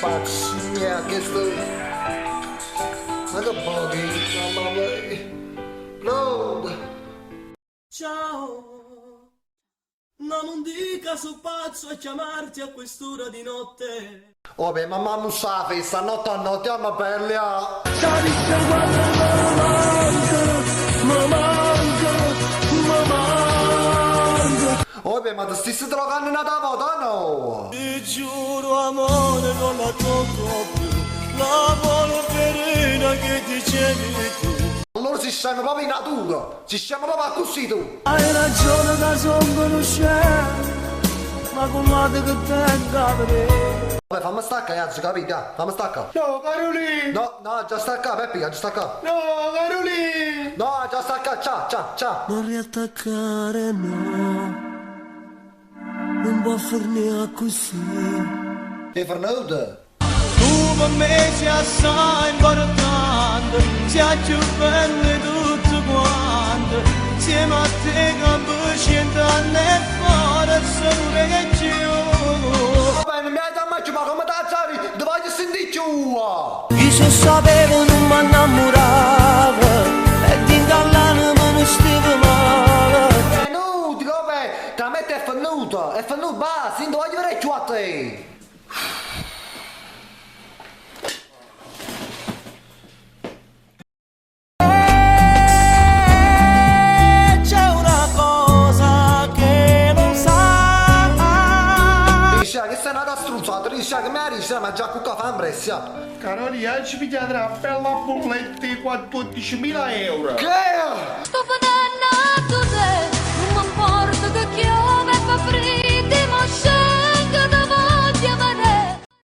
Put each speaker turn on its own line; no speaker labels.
Pazzia, che sto... Ma che pochi, mamma mia. Pronto?
Ciao. No, non dica su pazzo a chiamarti a quest'ora di notte.
Oh beh, mamma non sa, stanotte a notte, ma bella.
Salisse quando manca, ma manca, ma manca.
Oh beh, ma ti stai drogando una volta, no?
Ti giuro amore non la tocco più, la polverina che dicevi tu.
Allora si scema proprio in natura, si scema proprio così tu.
Hai ragione da son conoscente, ma con l'altro che tengo a vedere.
Vabbè, fammi staccare, cazzo, capito? Fammi staccare.
No, Carolì!
No, no, già stacca, Peppi, già stacca.
No, Carolì!
No, già stacca, ciao, ciao, ciao.
Non riattaccare no, non può finire così.
È venuto.
Tu per me sei assai importante, sei più bello di tutto quanto. Insieme a te che cent'anni e forse pure che più.
Va bene, mi hai dato ma come tazzari? Ti voglio sentire più.
Io se sapevo non mi innamoravo e dentro all'anima non stavo male.
È inutile, vabbè, te la metto è venuta, è venuta, basta, non ti voglio vedere più a te.
C'è una cosa che non sai.
Dice che sei nata stronzata, dice che mi ha detto, ma già cucca fa impressa.
Carolì, oggi mi chiederà una bella bolletta di 14.000 euro.
Che?